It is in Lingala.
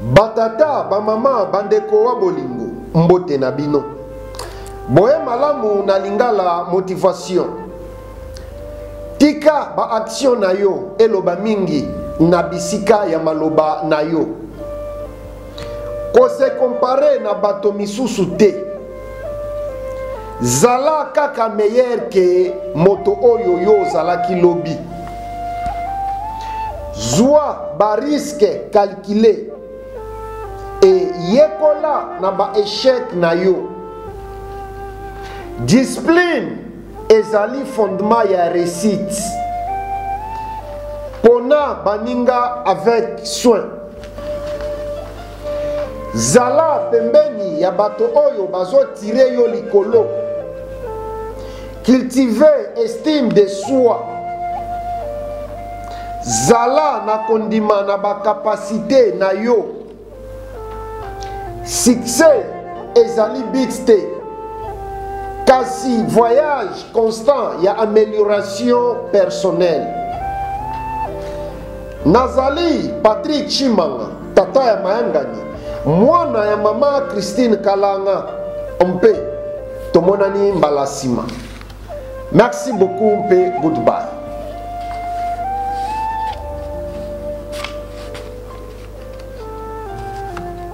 Batata, bamama, bandeko wa bolingo, mbote na bino. Boye malamu na Lingala Motivation. Tika ba action na yo eloba mingi na bisika ya maloba na yo. Ko se comparer na bato misusu te. Zala kaka meilleur ke moto oyo yo ozalaki lobi. Zwa ba risques calcules et yekola na ba echecs na yo. Discipline ezali fondement ya réussite. Pona baninga avec soin. Zala pembeni ya bato oyo bazo tire yo likolo. Cultiver estime de soi. Zala na kondima na ba capacite na yo. Succès ezali but te, kasi voyage constant ya amelioration personnelle. Nazali Patrick Tshimanga, tata ya mayangani, mwana ya mama Christine Kalanga mpe tomonani mbala nsima. Merci beaucoup mpe goodbye.